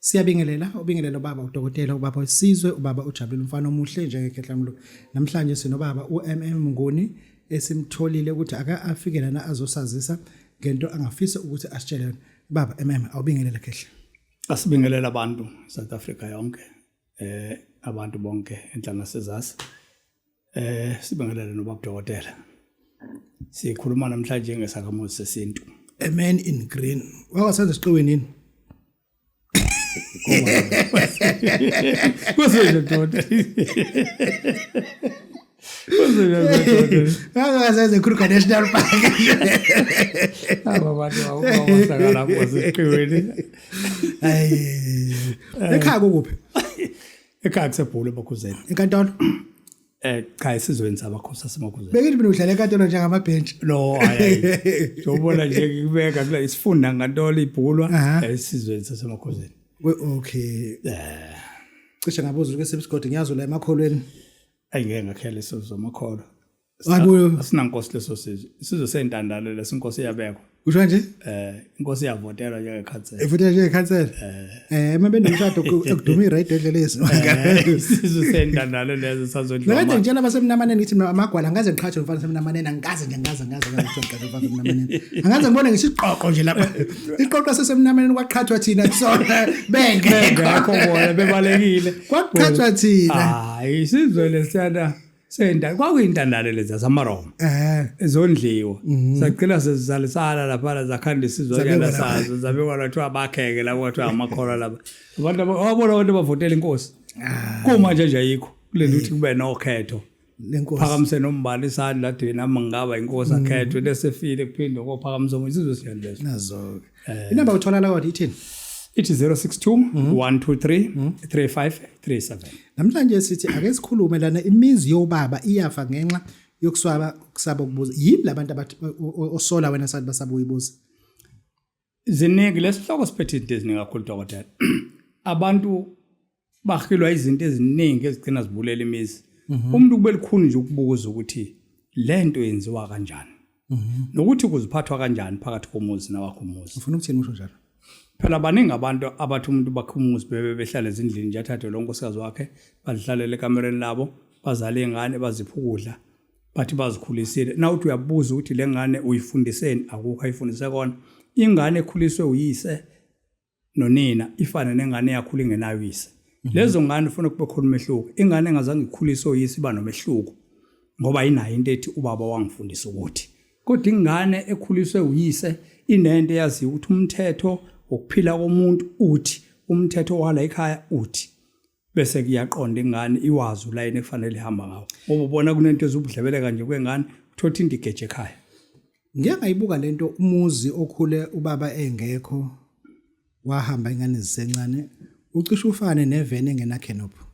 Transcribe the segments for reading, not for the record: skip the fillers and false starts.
Siyabingelela, ubingelela ubaba udokotela, ubaba wesizwe, ubaba ujabulile umfana omuhle njengekhehlamlo. Namhlanje sinobaba uMM Nguni esimtholile ukuthi ake afike lana azosazisa ngento angafisa ukuthi asitshele yona. Baba MM awubingelele khehla. Asibingelela abantu South Africa yonke abantu bonke enhla nasezasi. Sibingelele nobaba dokotela. Sikhuluma namhlanje ngesakhamuzi sesintu. A man in green. Wakasenza isiqiweni yini? Kusenje dokotela. Kusenje dokotela. Wakasenza Kruger National Park. Aba bantu awubahlangana lapho siqiweni. Ay. Ekhaya kukuphi? Ekhaya kusebhulu ebakhuzeni. Enkantolo. Cha esizweni sabakhosi saseMakhuzeni. Bengithi mina udlala enkantolo njengamabhentshi. No hayi. Ngiyobona nje ngikubeka kula isifunda nkantolo ibhulwa esizweni saseMakhuzeni. Okay. Cishe ngabuza ukuthi sebisigodi ngiyazi la emakholweni. Ayi ngeke ngakhela isizwe samakholwa. Hayibo. Asinankosi leso sizwe. Isizwe sentandane leso inkosi iyabekwa. Usho nje? Inkosi iyavotelwa njengekhansela. Evotelwa njengekhansela. Uma benomshado ekuduma iradio endleleni. Isizwe sentandane leso sazondliwa. Ngeke ngitshela abasemnamaneni ngithi amagwala angikaze ngiqhathwe umfana semnamaneni angikaze nje angikaze angikaze ngikaze umfana semnamaneni. Angikaze ngibone ngisho iqoqo nje lapha. Iqoqo sesemnamaneni kwaqhathwa thina sona bengekho. Bengekho bona bebalekile. Kwaqhathwa thina. Hayi isizwe lesiyana. Senta kwakuyintandane lezi zamaRoma. Ezondliwa. Sagcina sezizalisana lapha zakhanda isizwanyana sazo zabekwa lathiwa bakheke labo kwathiwa amakholwa laba. Abantu wabona abantu bavotela inkosi. Kumanje nje ayikho. Kulento ukuthi kube nokhetho. Lenkosi. Phakamise nombali isandla athi nami ngingaba inkosi akhethwe lesefile kuphinde kophakamisa omunye isizwe siyani leso. Nazo. Inamba uthola la kodwa ithini? Ithi 062 123 3537. Namhlanje sithi ake sikhulume lana imizi yobaba iyafa ngenxa yokuswaba kusaba ukubuza. Yini labantu abathi osola wena sathi basaba uyibuza? Ziningi lesihloko siphethe izinto eziningi kakhulu dokotela. Abantu bahilwa izinto eziningi ezigcina zibulela imizi. Umuntu kube likhuni nje ukubuza ukuthi lento yenziwa kanjani. Nokuthi kuziphathwa kanjani phakathi komuzi nawakho umuzi. Ufuna ukuthini usho njalo? Phela baningi abantu abathi umuntu bakhe umuzi bebe behlala ezindlini nje athathe lo nkosikazi wakhe badlalele ekamereni labo bazale ingane baziphe ukudla bathi bazikhulisile. Na uthi uyabuza ukuthi le ngane uyifundiseni akukho ayifundise kona. Ingane ekhuliswe uyise nonina ifane nengane eyakhula ingenayo uyise. Lezo ngane ufuna kube khona umehluko. Ingane engazange ikhuliswe uyise iba nomehluko ngoba inayo into ethi ubaba wangifundisa ukuthi. Kodwa ingane ekhuliswe uyise inento eyaziyo ukuthi umthetho wokuphila komuntu uthi, umthetho wala ekhaya uthi. Bese kuyaqonda ingane iwazi ulayini ekufanele ihamba ngawo. Ngoba ubona kunento ezubudlebeleka nje kwengane, uthola into igeje ekhaya. Ngike ngayibuka lento umuzi okhule ubaba engekho wahamba ingane zisencane ucishe ufane neveni engenakhenophu.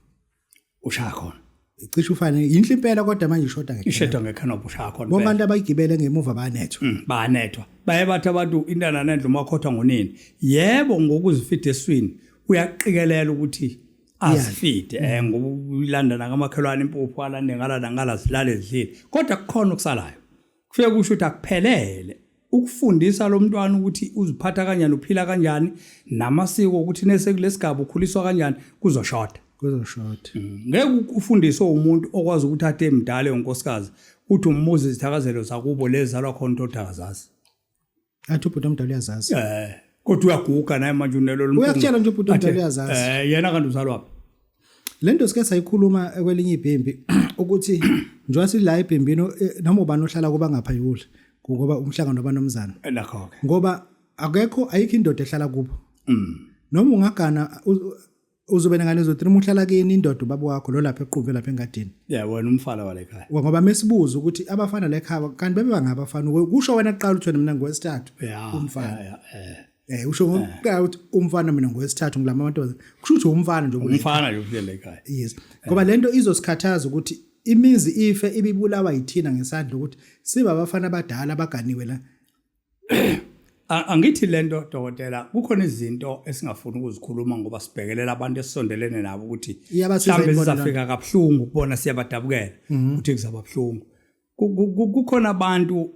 Ushaya khona. Icishe ufane yinhle impela kodwa manje ishoda ngekhenopu. Ishoda ngekhenopu ushaya khona. Bonke abantu abayigibele ngemuva banethwa. Banethwa. Baye bathi abantu intana nendlu umakhothwa ngonini. Yebo ngokuzifida eswini uyaqikelela ukuthi azifide ngoba uyilanda nakamakhelwane impuphu alande ngala nangala zilale zidlile. Kodwa kukhona okusalayo. Kufike kusho ukuthi akuphelele ukufundisa lo mntwana ukuthi uziphatha kanjani uphila kanjani namasiko ukuthi nesekulesigaba ukhuliswa kanjani kuzoshoda. Kuzoshoda. Ngeke ufundiswe umuntu okwazi ukuthi athe emdala unkosikazi uthi umbuza izithakazelo zakubo lezalwa khona into othakazazi. Athi ubhuti omdala uyazazi. Kodwa uyaguga naye manje unelo lompunga. Uyakutshela nje ubhuti omdala uyazazi. Yena kanti uzalwa phi? Lento sike sayikhuluma kwelinye ibhembi ukuthi njengoba sila ebhembini noma ubani ohlala kuba ngaphayuli ngoba umhlangano wabanomzana. Nakho ke. Ngoba akekho ayikho indoda ehlala kubo. Noma ungagana uzobe nengane zothi uma uhlala kini indoda ubaba wakho lo lapha equmbe lapha engadini. Yeah wena umfana wale ekhaya. Ngoba mesibuza ukuthi abafana le ekhaya kanti bebe bangabafana kusho wena kuqala uthi wena mina ngowesithathu umfana. Usho ngokuqala ukuthi umfana mina ngowesithathu ngilama amantombazane. Kusho ukuthi umfana nje umfana nje ufike ekhaya. Yes. Ngoba lento izosikhathaza ukuthi imizi ife ibibulawa yithina ngesandla ukuthi siba abafana abadala abaganiwe la. Angithi lento dokotela kukhona izinto esingafuni ukuzikhuluma ngoba sibhekelela abantu esisondelene nabo ukuthi mhlawumbe sizafika kabuhlungu kubona siyabadabukela ukuthi kuzaba buhlungu. Kukhona abantu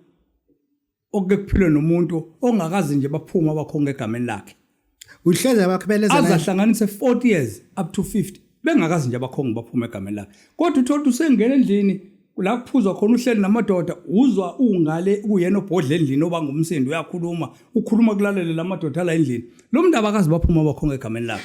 okuke kuphilwe nomuntu ongakazi nje baphuma abakhonga egameni lakhe. Uhleze abakhubelezela. Azahlanganise 40 years up to 50 bengakazi nje abakhongi baphume egameni lakhe. Kodwa uthola ukuthi usengena endlini la kuphuzwa khona uhleli namadoda uzwa ungale kuyena obhodla endlini obanga umsindo uyakhuluma ukhuluma kulalele lamadoda la endlini. Lo muntu abakazi baphuma abakhongi egameni lakhe.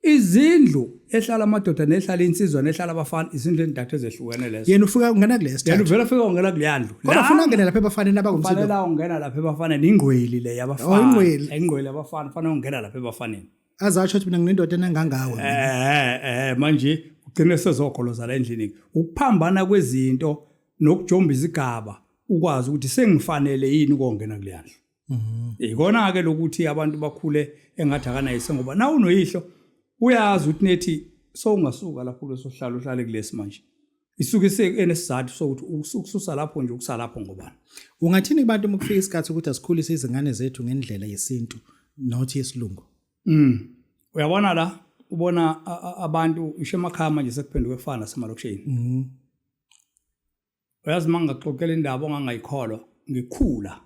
Izindlu ehlala amadoda nehlala insizwa nehlala abafana izindlu ezintathu ezehlukene lezo. Yena ufika ungena kulesi. Yena uvela ufika ungena kuleya ndlu. Kodwa ufuna ungena lapha ebafaneni abangumsindo. Fanele ungena lapha ebafaneni ingqweli le yabafana. Oh ingqweli. Ingqweli yabafana fanele ungena lapha ebafaneni. Azasho ukuthi mina nginendoda enangangawe. Eh eh manje ugcine sezogoloza la endlini. Ukuphambana kwezinto nokujomba izigaba ukwazi ukuthi sengifanele yini ukongena kuleya ndlu. Mhm. Ikona ke lokuthi abantu bakhule engathi akanayise ngoba na unoyihlo uyazi ukuthi nethi sowungasuka lapho kuleso sihlalo uhlale kulesi manje. Isuke enesizathu sokuthi ukususa lapho nje ukusalapho ngobani. Ungathini kubantu uma kufika isikhathi ukuthi asikhulise izingane zethu ngendlela yesintu not yesilungu? Uyabona la ubona abantu isho emakhaya manje sekuphenduke kufana nasemalokishini. Uyazi uma ngingaxoxela indaba ongangayikholwa ngikhula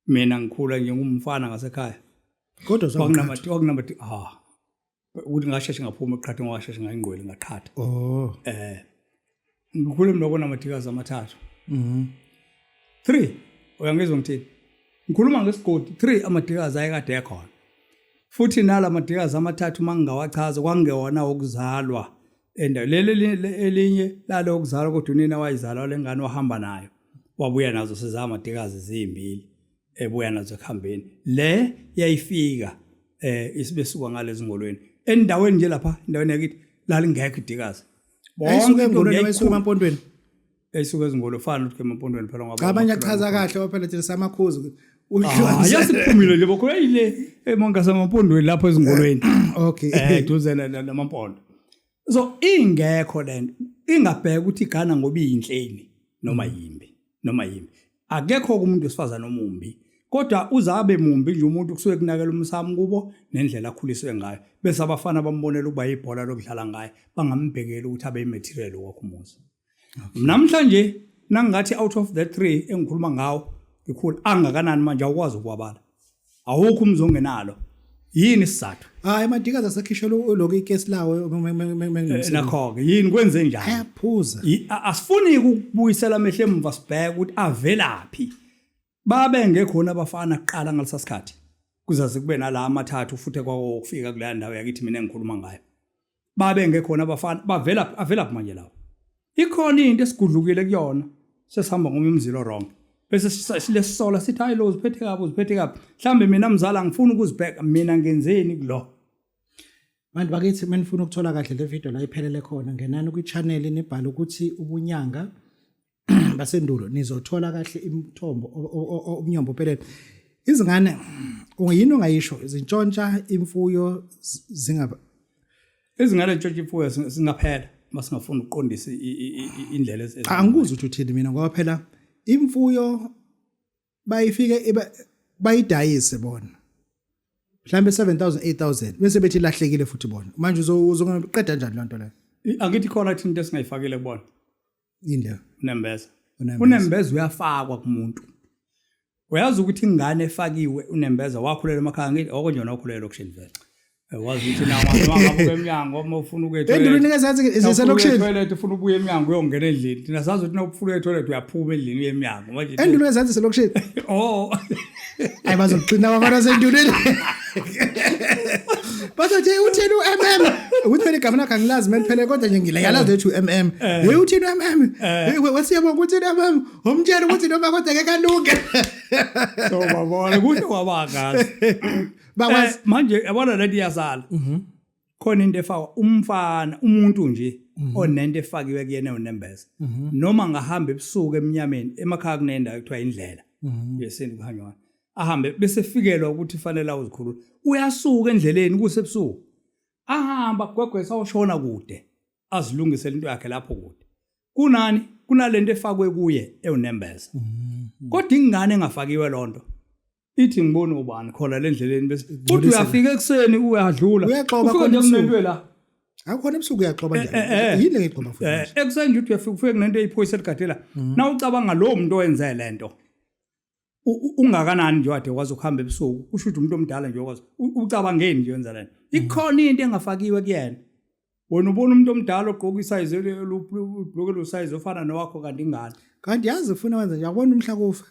mina ngikhula nje ngumfana ngasekhaya. Kodwa kwakunamati kwakunamati ah ukuthi ngasheshe ngaphuma eqhatha ngasheshe ngayingqwele ngaqhatha. Oh. Eh ngikhule mina kunamadikazi amathathu. Mhm. 3 uyangizwa ngithini? Ngikhuluma ngesigodi 3 amadikazi ayekade ekhona. Futhi nala madikazi amathathu mangingawachaza kwakungewona okuzalwa endawo leli elinye lalo okuzalwa kodwa unina wayizalwa lengane wahamba nayo wabuya nazo sezamadikazi zimbili ebuya nazo ekuhambeni le yayifika eh isibesuka ngalezi ngolweni endaweni nje lapha endaweni yakithi lalingekho idikazi bonke engolweni wayisuka emampondweni Eyisuka ezingolo fana ukuthi emampondweni phela ngoba. Cha abanye achaza kahle phela thina samakhuzu. Ah, yasiphumile nje bokho yile emonga samampondweni lapho ezingolweni. Okay. Eh duze namampondo. So ingekho lento ingabheka ukuthi igana ngoba iyinhleni noma yimbi noma yimbi. Akekho umuntu wesifazane omumbi kodwa uzabe mumbi nje umuntu kusuke kunakela umsamo kubo nendlela akhuliswe ngayo bese abafana bambonela ukuba ibhola lokudlala ngaye bangambhekeli ukuthi abe imaterial wakho umuzi. Namhlanje nangingathi out of the three engikhuluma ngawo ngikhulu angakanani manje awukwazi ukuwabala. Awukho umzi ongenalo. Yini isizathu? Hayi amadikazi asekhishelwe lokhu ikesi lawo eh, nakho-ke yini kwenze njani? Ayaphuza. Asifuni ukubuyisela amehlo emva sibheke ukuthi avelaphi. Babe ngekhona abafana kuqala ngalesa sikhathi. Kuzaze kube nala amathathu futhi kwakufika kuleya ndawo yakithi mina engikhuluma ngayo. Babe ngekhona abafana bavela avelaphi manje lawo. Ikhona into esigudlukile kuyona sesihamba ngomunye umzila wrong. Bese silesola sithi hayi lo uziphethe kabi uziphethe kabi. Mhlambe mina mzala ngifuna ukuzibheka mina ngenzeni kulo. Bantu bakithi menifuna ukuthola kahle le video la iphelele khona ngenani kwi-channel nibhale ukuthi ubunyanga basendulo nizothola kahle imithombo umnyombo uphelele izingane yini ongayisho zintshontsha imfuyo zingaba izingane zintshontsha imfuyo singaphela masingafuni ukuqondisa indlela cha angikuzwa ukuthi uthini mina ngoba phela imfuyo bayifike bayidayise bona mhlambe 7000 8000 bese bethi ilahlekile futhi bona manje uzoqeda kanjani lonto leyo angithi khona thina into esingayifakile kubona Yini Unembeza. Unembeza uyafakwa kumuntu. Uyazi ukuthi ingane efakiwe unembeza wakhulela emakhaya ngithi okunjena wakhulela elokishini vele. Eh, wazi ukuthi na wangabuka emnyango uma ufuna ukuya etoilet. Endulini ngezathi iselokishini. Toilet ufuna ukuya emnyango uyongena endlini. Thina sazi ukuthi nawufuna ukuya etoilet uyaphuma endlini uye emnyango. Manje Endulini ngezathi iselokishini. Oh. Ayi bazoqina abafana sendulini. Bazothi uthini uMM? Ukuthi phela igama lakhe angilazi mele phela kodwa nje ngiyalazi lethu uMM. Eh. Hey uthini uMM? Eh. Wasiyabonga uthini uMM? Umtshela ukuthi noma kodwa ngeke alunge. So babona kuhle wabangazi. Bakwazi eh, manje yabona lento iyazala. Mhm. Khona into efakwa umfana umuntu nje mhm. onento efakiwe kuyena unembeza. Mhm. Noma ngahamba ebusuku emnyameni emakhaya kunendawo ekuthiwa indlela. Yesintu kuhanjwa. Ahambe bese fikelwa ukuthi fanele awuzikhulula. Uyasuka endleleni kusebusuku. Ahamba gwegwesa oshona kude. Azilungisele into yakhe lapho kude. Kunani? Kunalento efakwe kuye ewunembeza. Kodwa ingane engafakiwe lonto ithi ngibona ubani khona le ndleleni bese futhi uyafika ekuseni uyadlula Uyaxoba ufike khona nje ebusuku. kunento la Akukhona ebusuku uyaxoba nje. Eh, eh. Yini ngixoba futhi. Eh, ekuseni nje uthi uyafika ufike kunento eyiphoyisa eligadela na ucabanga lo muntu owenze lento. Ungakanani nje wade wazi ukuhamba ebusuku, kusho ukuthi umuntu omdala nje wakwazi. Ucabangeni nje wenza lento. Ikhona into engafakiwe kuyena. Wena ubona umuntu omdala ogqoka isayizi ibhuluke lusayizi ofana nowakho kanti ingane. Kanti yazi ufuna wenza nje yabona umhla kufa.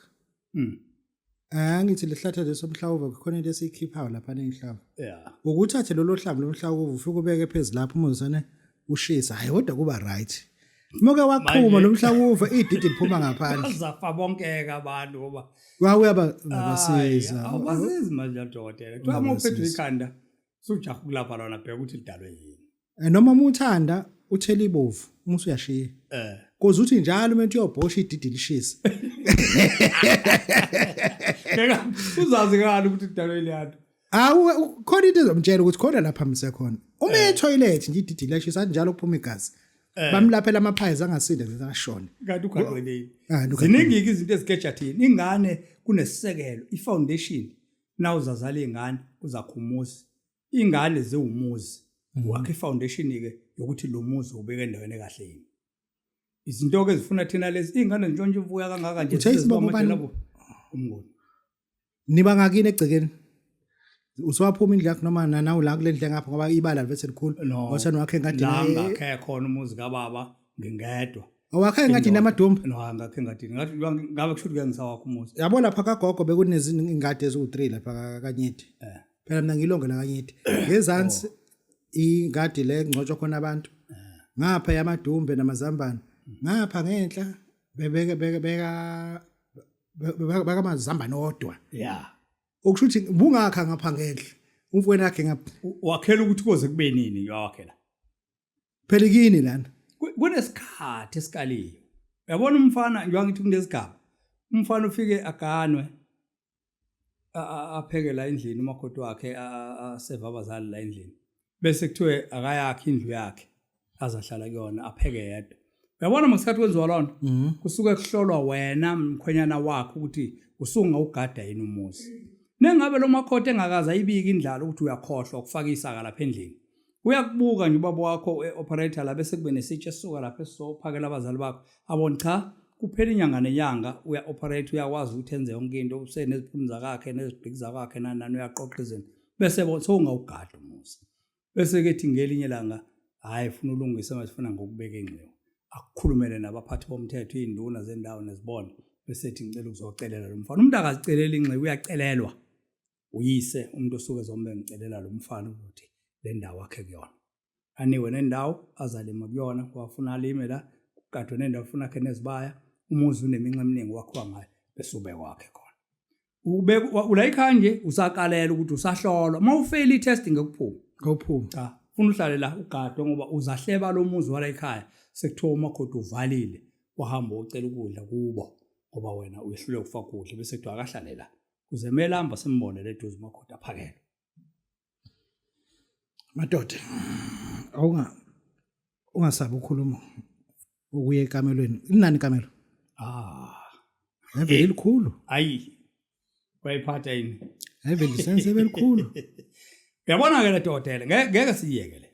Ah ngithi lehlatha nje somhlawuva kukhona into esiyikhiphayo lapha nenhlavu. Yeah. Ukuthathe lolo hlamvu lomhlawuva ufike ubeke phezulu lapho umuzane ushisa. Hayi kodwa kuba right. Muke waqhuma lo mhlawuva ididi liphuma ngaphandle. Bazafa bonke ke abantu ngoba wawuyaba ngabasiza. Awubasizi manje dokotela. Kuthiwa uma uphethwe ikhanda sujaha ukulapha lona bheka ukuthi lidalwe yini. Eh, noma uma uthanda uthela ibovu uma usuyashiya. Eh. Koze uthi njalo uma uyobhosha ididi lishisa. Bheka uzazi ngani ukuthi lidalwe ileyanto. Awu khona into ezomtshela ukuthi khona lapha msekhona. Uma e toilet nje ididi liyashisa njalo kuphuma igazi. Bamlaphela amaphayizi angasinde akashone. Kanti ugaqelile. Ziningi izinto ezigeja thina. Ingane kunesisekelo, ifoundation. Nawuzazala ingane uzakhumuzi. Ingane ziwumuzi. Wakhe ifoundation ke yokuthi lo muzi ubeke endaweni ekahle yini. Izinto ke ezifuna thina lezi ingane ntshontshe uvuya kangaka nje. Uthe isibongo bani? Umnguni. Niba ngakini egcekeni? Usuwaphuma indlu yakho noma nawe la kule ndlu ngapha ngoba ibala livese likhulu. Wathani wakhe engadini. La ngakhe khona umuzi kababa ngingedwa. Awakhe engadini amadumbe? No, ngakhe engadini. Ngathi ngabe kusho ukuthi ngisawakho umuzi. Yabo lapha kagogo bekunezingadi eziwu3 lapha kaNyeti. Eh. Phela mina ngilonge la kaNyeti. Ngezansi ingadi le ngcotshwa khona abantu. Ngapha yamadumbe namazambane. Ngapha ngenhla bebeka beka beka bakamazambane odwa. Yeah. Okusho ukuthi bungakha ngapha ngenhla. Umfowenu wakhe ngapha. Wakhela ukuthi koze kube nini ngiyawakhela. Phela kini lana. Kunesikhathi esikaliwe. Uyabona umfana njengoba ngithi kunesigaba. Umfana ufike aganwe apheke la endlini umakoti wakhe aseva abazali la endlini. Bese kuthiwe akayakhe indlu yakhe azahlala kuyona apheke yedwa. Uyabona ngesikhathi kwenziwa loo nto kusuke kuhlolwa wena mkhwenyana wakhe ukuthi usungawugada yini umuzi. Nengabe lo makoti engakaze ayibike indlala ukuthi uyakhohlwa ukufaka isaka lapha endlini. Uyakubuka nje ubaba wakho e-operator la bese kube nesitsha esisuka lapha esizophakela abazali bakho. Abona cha kuphela inyanga nenyanga uya-operate uyakwazi ukuthi enze yonke into useneziphumi zakakhe nezigqiki zakwakhe nani nani uyaqoqa izinto bese sowungawugada umuzi. Bese ke thi ngelinye langa hayi funa ulungise manje funa ngokubeka ingxiwa. Akukhulumele nabaphathi bomthetho izinduna zendawo nezibona bese ethi ngicela ukuzocelela lo mfana. Umuntu akaziceleli ingxiwa uyacelelwa. Uyise umuntu osuke ezombe ngicelela lo mfana ukuthi le ndawo akhe kuyona. Anikwe nendawo azalima kuyona wafuna alime la kugadwe nendawo ufuna akhe nezibaya umuzi uneminxa eminingi wakhiwa ngayo bese ube wakhe khona. Ubeka ula ekhaya nje usakalela ukuthi usahlolwa uma ufeyila i-test ngekuphuma. Ngawuphuma. Cha, funa uhlale la ugadwe ngoba uzahleba lo muzi wala ekhaya sekuthiwa umakoti uvalile wahamba wocela ukudla kubo ngoba wena uyehluleka ukufaka ukudla bese kuthiwa akahlale la. Kuze melamba simbone le duze umakoti aphakelwe. Madoda awunga ungasabi ukukhuluma ukuya ekamelweni. Linani ikamelo? Ah. Yave likhulu. Ayi. Wayiphatha yini? Yave lisense belikhulu. Uyabona ke le dokotela ngeke siyeke le.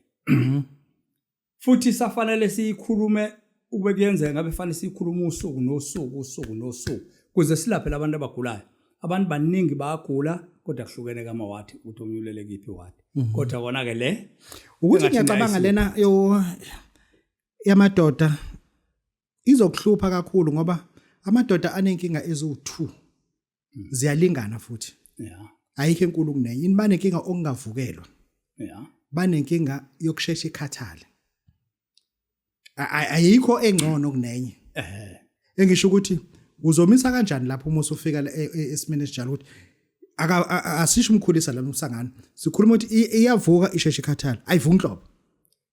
Futhi safanele siyikhulume ukube kuyenzeka ngabe fanele siyikhulume usuku nosuku usuku nosuku kuze silaphe labantu abagulayo. Abantu baningi bayagula kodwa kuhlukene kamawadi ukuthi omunye ulele kiphi iwadi. Kodwa kona ke le Ukuthi ngiyacabanga lena yo yamadoda izokuhlupha kakhulu ngoba amadoda anenkinga eziwu2 ziyalingana futhi. Yeah. Ayikho enkulu kunenye. Ini banenkinga okungavukelwa. Yeah. Banenkinga yokushesha ikhathale. Ayikho engcono kunenye. Eh. Engisho ukuthi uzomisa kanjani lapho uma usufika esimeni esinjalo ukuthi aka asisho umkhulisa la umsangano. Sikhuluma ukuthi iyavuka isheshe ikhathala. Ayivuki nhlobo.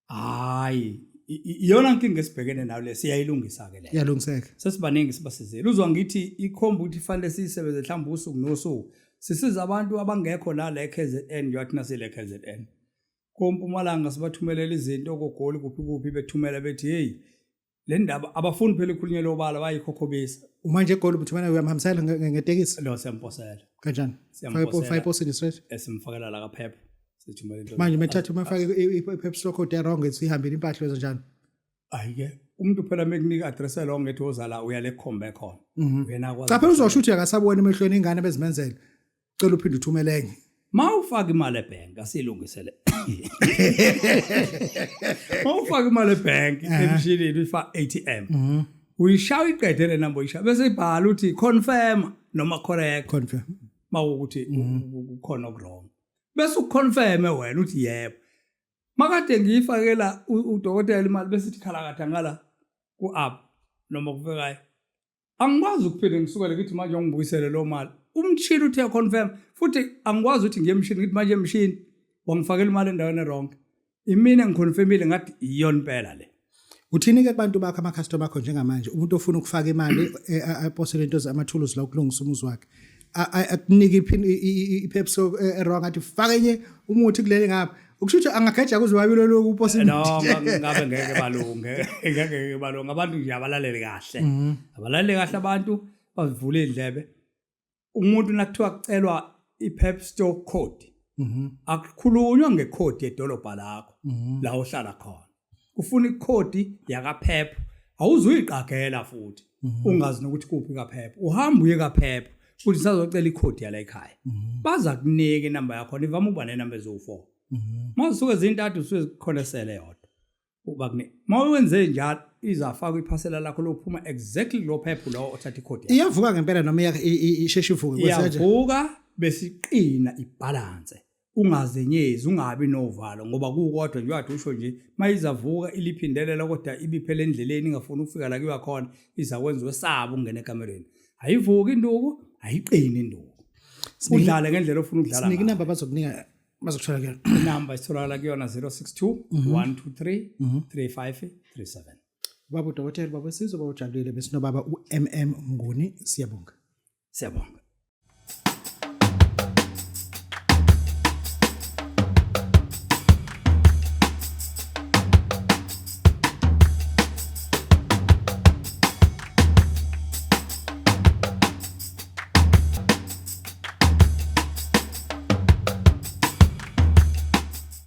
Hayi, iyona nkinga esibhekene nayo le siyayilungisa ke le. Iyalungiseka. Sesibaningi sibasizile. Uzwa ngithi ikhomba ukuthi fanele siyisebenze mhlawumbe usuku nosuku. Sisiza abantu abangekho la la eKZN njengoba thina sile KZN. KoMpumalanga sibathumelela izinto koGoli kuphi kuphi bethumela bethi hey le ndaba abafuni phela ikhulunyelwa obala bayikhokhobisa. Uma nje eGoli ubuthumela uyamhambisela ngetekisi? Lo siyamposela. Kanjani? Faka iposini straight? Esimfakela la kaPep. Sithumela into. Manje methatha uma faka iPep stock code wrong isihambile impahla wenza njani? Ayike. Umuntu phela mekunika address lo ngethi wozala uyale khombe khona. Uyena akwazi. Cha phela uzosho ukuthi akasabona emehlweni ingane bezimenzela. Cela uphinde uthumele enye. Mawufaka imali ebank asilungisele. Mawufaka imali ebank emshinini uyifa ATM. Uyishaya iqede le number uyishaya bese ibhala uthi confirm noma correct. Confirm. Mawukuthi kukhona okurong. Bese uconfirm wena uthi yebo. Makade ngiyifakela udokotela imali bese ithi khalakatha ngala ku app noma kufikayo. Angikwazi ukuphinde ngisukele ngithi manje ungibuyisele lo mali. Umshini uthe confirm futhi angikwazi ukuthi ngiye emshini ngithi manje emshini wangifakela imali endaweni wrong. Imina ngiconfirmile ngathi iyona impela le. Uthini ke kubantu bakho ama customer akho njengamanje umuntu ofuna ukufaka imali aposele into amathuluzi la ukulungisa umuzi wakhe akunike ipin iPepsi wrong athi faka enye umuthi kulele ngapha ukusho ukuthi angageja kuze wabilo lokhu uposa No ngabe ngeke balunge ngeke balunge abantu nje abalalele kahle abalalele kahle abantu bavule indlebe umuntu nakuthiwa kucelwa i-Pep Store code akukhulunywa ngekhodi yedolobha lakho la ohlala khona ufuna ikhodi yakaPep awuzuyiqagela futhi ungazi nokuthi kuphi kaPep uhamba uye kaPep futhi sazocela ikhodi yala ekhaya baza kunika inamba yakho ivama ukuba nenamba eziwu4 mawusuke zintathu usuke zikhona sele yodwa uba kune mawwenze njalo izafaka iphasela lakho lophuma exactly lo Pep lo othatha ikhodi yakho. Iyavuka ngempela noma isheshe ivuke kwesenje. Iyavuka besiqina ibalance ungazenyezi ungabi novalo ngoba kukodwa nje wathi usho nje mayizavuka iliphindelela kodwa ibiphele endleleni ingafuni ukufika la kuyiwa khona izakwenza wesaba ukungena ekamereni ayivuki induku ayiqini induku udlale ngendlela ofuna ukudlala Sinike inamba bazokunika bazokuthola kuyona. Inamba isitholakala kuyona 062 123 3537. Baba udokotela baba Sizwe baba ujabulile besinobaba uMM Mnguni siyabonga. Siyabonga.